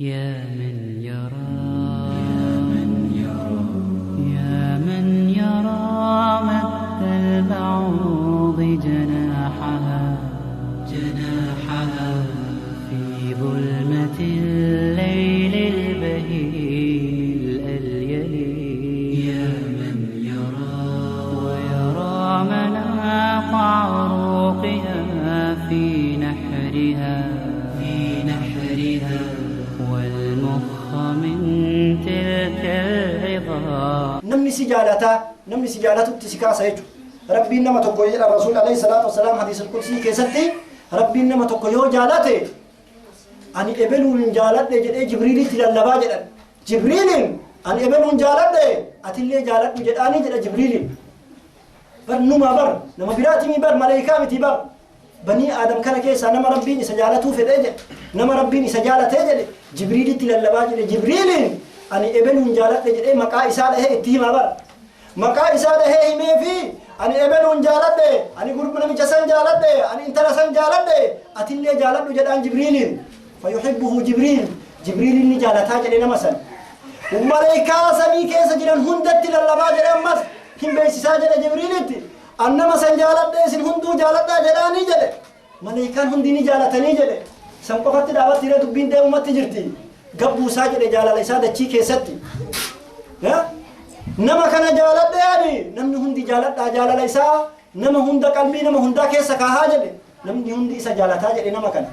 يا من يرى يا من يرى مد البعوض جناحها جناحها في ظلمة الليل البهيم الأليل. يا من يرى ويرى مناق عروقها في نحرها في نحرها والمخ من تلك العظام. Namni si jaalataa, namni si jaalatutti si kaasa jechuudha. Rabbiin nama tokko jedha Rasuul alayhi salaatu wasalaam hadiisa qudsii keessatti, Rabbiin nama tokko yoo jaalate, ani ebeluun jaaladhe jedhee Jibriilitti lallabaa jedhan. Jibriiliin ani ebeluun jaaladhe, atillee jaaladhu jedhaanii jedha Jibriiliin. Bar numaa bar nama biraatii bar maleekaa miti bar. Banii Aadam kana keessaa nama Rabbiin isa jaalatuu fedhee jedhe, nama Rabbiin isa jaalatee jedhe Jibriilitti lallabaa jedhe. Jibriiliin ani ebeluun jaaladhe jedhee maqaa isaa dhahee itti himaa bar. Maqaa isaa dhahee himee fi ani ebeluun jaaladhe, ani gurba namicha san jaaladhe, ani intala san jaaladhe, atillee jaaladhu jedhaan Jibriiliin. Fayuhibbuhu Jibriil, Jibriiliin ni jaalataa jedhe nama san. Maleekaa samii keessa jiran hundatti lallabaa jedhe, ammas hin beeksisaa jedhe Jibriilitti. An nama san jaaladhe, isin hunduu jaaladhaa jedhaanii jedhe. Maleekaan hundi ni jaalatanii jedhe. San qofatti dhaabatti irra dubbiin deemumatti jirti. Gabbuusaa jedhe jaalala isaa dachii keessatti. Nama kana jaaladhe ani, namni hundi jaaladhaa, jaalala isaa nama hunda qalbii nama hundaa keessa kaahaa jedhe. Namni hundi isa jaalataa jedhe nama kana.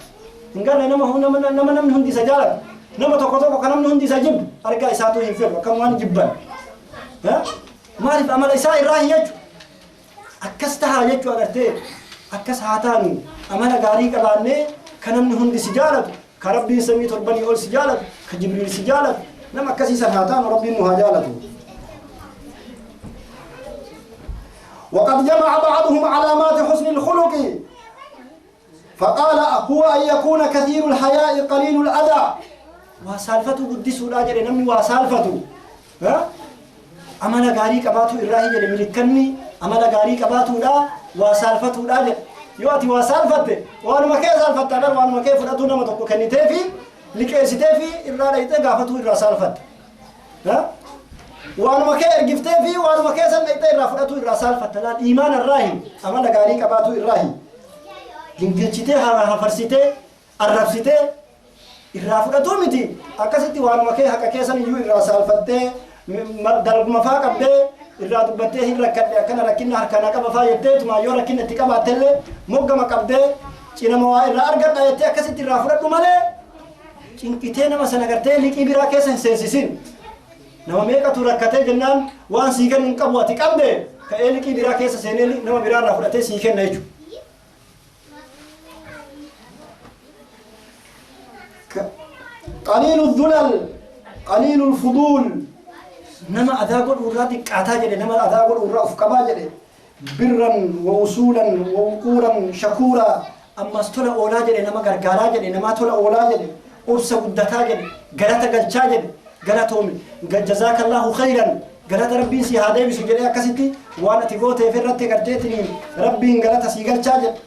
Hin garre nama nama namni hundi isa jaalatu. Nama tokko tokko kan namni hundi isa jibbu argaa isaatu hin fedhu, akkam waan jibban. Maaliif? Amala isaa irraa hin jechu. Akkas tahaa jechuu agartee, akkas haa taanu, amala gaarii qabaannee ka namni hundi si jaalatu, ka Rabbiin samii torbanii ol si jaalatu, ka Jibriil si jaalatu, nama akkasii san haa taanu, Rabbiin nu haa jaalatu. وقد جمع بعضهم علامات حسن الخلق فقال هو أن يكون كثير الحياء قليل الأذى. وسالفته قدسوا لا جري نمني وسالفته ها amala gaarii qabaatu irraa hin jedhe. Milikkanni amala gaarii qabaatuudha waa saalfatuudha jedhe. Yoo ati waa saalfatte, waanuma kee saalfatta bar, waanuma kee fudhatu nama tokko kenniteefi liqeessiteefi irraa dhayxee gaafatuu irraa saalfatte. Waanuma kee ergifteefi waanuma kee san dhayxee irraa fudhatu irraa saalfatta. Laal, iimaana irraa hin amala gaarii qabaatu irraa hin gingilchitee, hafarsitee, arrabsitee irraa fudhatuu miti. Akkasitti waanuma kee haqa keessan iyyuu irraa saalfattee, dalguma faa qabdee irraa dubbattee, hin rakkadhe, akkana rakkina harkaan qaba faa jetteetuma, yoo rakkina itti qabaattellee moggama qabdee cinama waa irraa argadha jettee akkasitti irraa fudhadhu malee, cinqitee nama sana gartee liqii biraa keessa hin seensisin. Nama meeqatu rakkatee jennaan waan sii kennu hin qabu, ati qabde ka'ee liqii biraa keessa seenee nama biraa irraa fudhatee sii kenna jechuudha. قليل الذلل قليل الفضول, nama adaa godhu irraa xiqqaataa jedhe, nama adaa godhu irraa uf qabaa jedhe. برا وأصولا ووقورا شكورا, ammas tola oolaa jedhe, nama gargaaraa jedhe, nama tola oolaa jedhe, obsa guddataa jedhe, galata galchaa jedhe, galatoomi, جزاك الله خيرا, galata Rabbiin si haa deebisu jedhee, akkasitti waan ati gooteef irratti garteetiniin Rabbiin galata sii galchaa jedhe.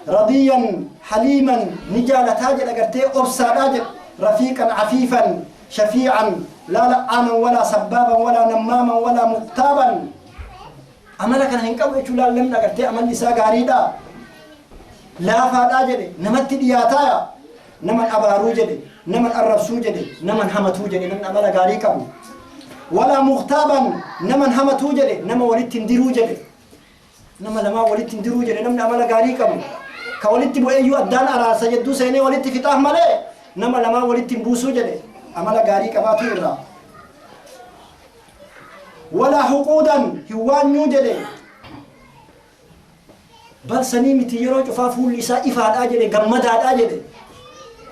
رضيا حليما, ni jaalataa jedha, gartee obsaadhaa jedhe. رفيقا عفيفا شفيعا لا لعانا ولا سبابا ولا نماما ولا مغتابا. Amala kana hin qabu jechuu. Laal, namni agartee amalli isaa gaariidha, laafaadhaa jedhe, namatti dhiyaataaya, naman abaaruu jedhe, naman arrabsuu jedhe, naman hamatuu jedhe. Namni amala gaarii qabu ولا مغتابا, naman hamatuu jedhe, nama walitti hin diruu jedhe, nama lamaa walitti hin diruu jedhe. Namni amala gaarii qabu ka walitti bu'eeyyuu addaan araarsa, jedduu seenee walitti fixaaf malee nama lamaa walitti hin buusuu jedhe amala gaarii qabaatu irraa. ولا حقودا, hin waanyuu jedhe. Bal sanii miti, yeroo cufaa fuulli isaa ifaadhaa jedhe, gammadaadhaa jedhe,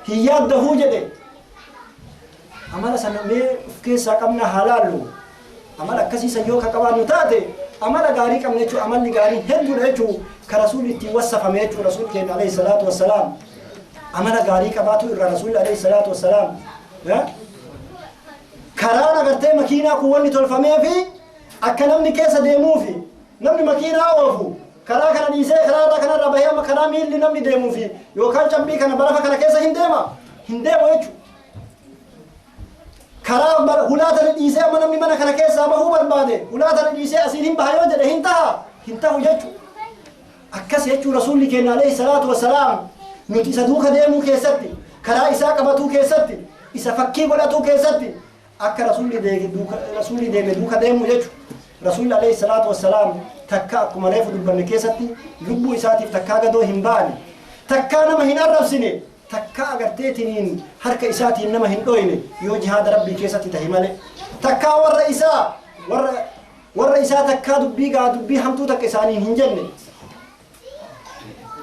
hin yaaddahuu jedhe. Amala sana mee uf keessaa qabna haa laallu. Amala akkasiisa yoo ka qabaannu taate, amala gaarii qabna jechuu. Amalli gaarii hedduudha jechuu, ka Rasuulli ittiin wassafame jechuu. Rasuul keenya عليه الصلاة والسلام amala gaarii qabaatu irraa Rasuulli عليه الصلاة والسلام. Karaan agartee makiinaa kun wanni tolfamee fi akka namni keessa deemuufi. Namni makiinaa oofu karaa kana dhiisee karaa irraa kanarraa bahee amma karaa miilli namni deemuufi yookaan cabbii kana, barafa kana keessa hin deema, hin deemu jechuudha. Karaa hulaa tana dhiisee amma namni mana kana keessaa bahuu barbaade hulaa tana dhiisee asiin hin baha yoo jedhe hin taha hin tahu jechuudha. Akkas jechuu rasuulli keenya alayhi salaatu wassalaam nuti isa duuka deemuu keessatti karaa isaa qabatuu keessatti isa fakkii godhatuu keessatti akka rasuulli deeme duuka deemuu jechuudha. Rasuulli alayhi salaatu wassalaam takka akkuma reefu dubbanne keessatti lubbuu isaatiif takkaa gadoo hin baane takkaa nama hin arrabsine takkaa agarteetiniin harka isaatiin nama hin dhoyne yoo jihaada rabbii keessatti tahi malee takkaa warra isaa takkaa dubbii gaa dubbii hamtuu takka isaaniin hin jenne.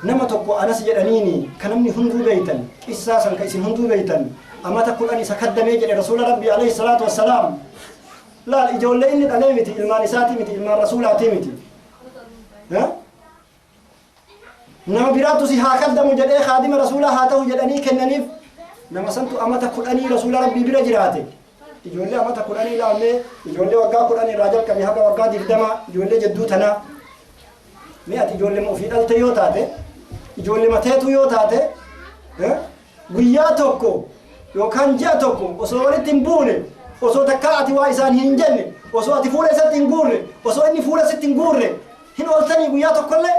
Nama tokko anas jedhaniini ka namni hunduu beeytan qissaa san ka isin hunduu beeytan amata 10 isa kaddamee jedhe rasuula rabbii alayhi salaatu wassalaam. Laal ijoollee inni dhalee miti ilmaan isaatii miti ilmaan rasuulaatii miti. Nama biraatu si haa kaddamu jedhee kaadima rasuulaa haa ta'u jedhanii kennaniif nama santu amata 10 rasuula rabbii bira jiraate. Ijoollee amata 10 ilaallee ijoollee waggaa 10 irraa jalqabe haga waggaa 20 ijoollee jidduu tanaa. Mee ati ijoollee ofii dhalte yoo taate ijoollee mateetu yoo taate guyyaa tokko yookaan ji'a tokko osoo walitti hin buune osoo takkaa ati waa isaan hin jenne osoo ati fuula isatti hin guurre osoo inni fuula sitti hin guurre hin ooltanii guyyaa tokkollee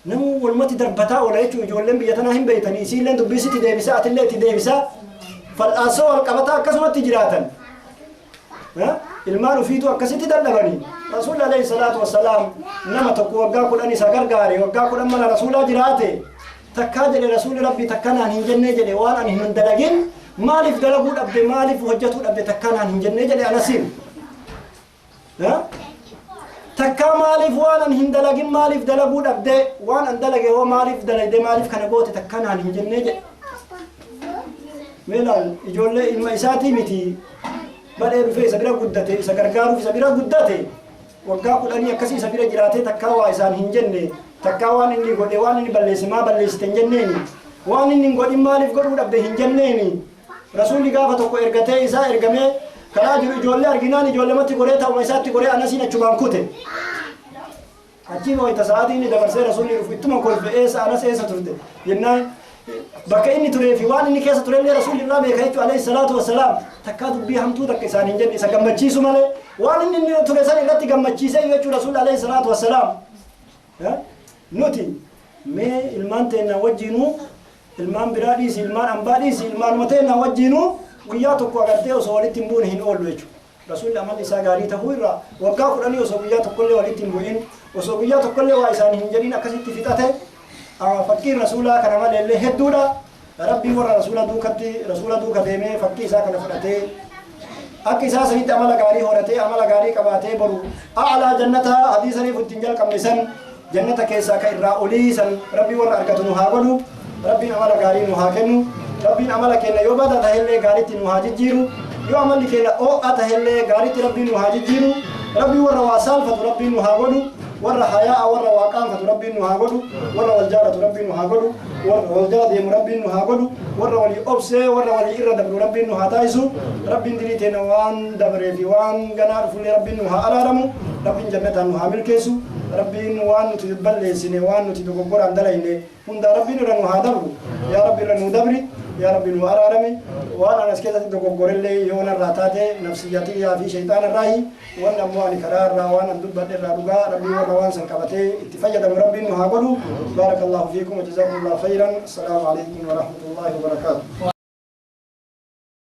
namuu walumatti darbataa oola jechuun ijoolleen biyya tanaa hin beeytanii isiilleen dubbii sitti deebisaa atillee itti deebisaa fal'aansoo wal qabataa akkasumatti jiraatan. Ilmaan ofiitu akkasitti dadhabanii rasuulli alayhi salaatu wassalaam nama tokko waggaa 10 isa gargaare waggaa 10 mana rasuulaa jiraate takkaa jedhe rasuulli rabbii takka naan hin jennee jedhe waan ani hin dalagin maaliif dalaguu dhabde maaliif hojjetuu dhabde takka naan hin jennee jedhe anasiin. Takkaa maaliif waan ani hin dalagin maaliif dalaguu dhabde waan an dalage hoo maaliif dalagde maaliif kana goote takka naan hin jennee jedhe. Mee laal ijoollee ilma isaatii miti badhee dhufee isa bira guddate isa gargaaruuf isa bira guddate waggaa 10 akkasii isa bira jiraatee takkaa waa isaan hin jenne takkaa waan inni godhe waan inni balleesse maa balleessite hin jenneeni waan inni hin godhin maaliif godhuu dhabde hin jenneeni. Rasuulli gaafa tokko ergatee isaa ergamee karaa jiru ijoollee arginaan ijoollematti goree ta'uma isaatti goree anasiin achumaan kute. Achiin wayita sa'aatii inni dabarsee rasuulli dhufu ittuma kolfe eessa anas eessa turte jennaan bakka inni turee fi waan inni keessa turellee rasuulli irraa beeka jechuudha alayhi salaatu wassalaam takkaa dubbii hamtuu takka isaan hin jenne isa gammachiisu malee waan inni ture san irratti gammachiisee jechuudha rasuulli alayhi salaatu wassalaam. Nuti mee ilmaan teennaa wajjinuu ilmaan biraa dhiisi ilmaan ambaa dhiisi ilmaanuma teennaa wajjinuu guyyaa tokko agartee osoo walitti hin buune hin oollu jechuudha. Rasuulli amalli isaa gaarii ta'uu irraa waggaa 10 osoo guyyaa tokkollee walitti hin bu'in osoo guyyaa tokkollee waa isaan hin jedhin akkasitti fixate. Fakkiin rasuulaa kana maleellee hedduudha. Rabbii warra rasuula duukatti rasuula duuka deemee fakkii isaa kana fudhatee akka isaa sanitti amala gaarii horatee amala gaarii qabaatee boru a'laa jannataa hadiisaniif ittiin jalqabne san jannata keessaa ka irraa olii san rabbii warra argatu nu haa godhu. Rabbiin amala gaarii nu haa kennu. Rabbiin amala keenya yoo bada tahellee gaariitti nu haa jijjiiru. Yoo amalli keenya oo'a tahellee gaariitti rabbiin nu haa jijjiiru. Rabbii warra waa saalfatu rabbiin nu haa godhu. Warra hayaa'a warra waa qaanfatu rabbiin nu haa godhu. Warra wal jaalatu rabbiin nu haa godhu. Warra wal jala deemu rabbiin nu haa godhu. Warra walii obsee warra walii irra dabru rabbiin nu haa taasisu. Rabbiin dilii teenya waan dabree fi waan ganaa dhufullee rabbiin nu haa araaramu. Rabbiin jannataan nu haa milkeessu. Rabbiin waan nuti balleessine waan nuti dogoggoraan dalayne hunda rabbiin irra nu haa dabru. Yaa rabbi irra nu dabri. Yaa rabbi nu araarami. Waan anas keessatti dogoggorellee yoo narraa taate nafsiyyatiyyaa fi shayxaana irraahi waan ammoo ani karaa irraa waan an dubbadhe irraa dhugaa rabbiin warra waan san qabatee itti fayyadamu rabbiin nu haa godhu. Baarakallahu fiikum wa jazaakumullahu khayran. Assalaamu alaykum wa rahmatullahi wa barakaatuh.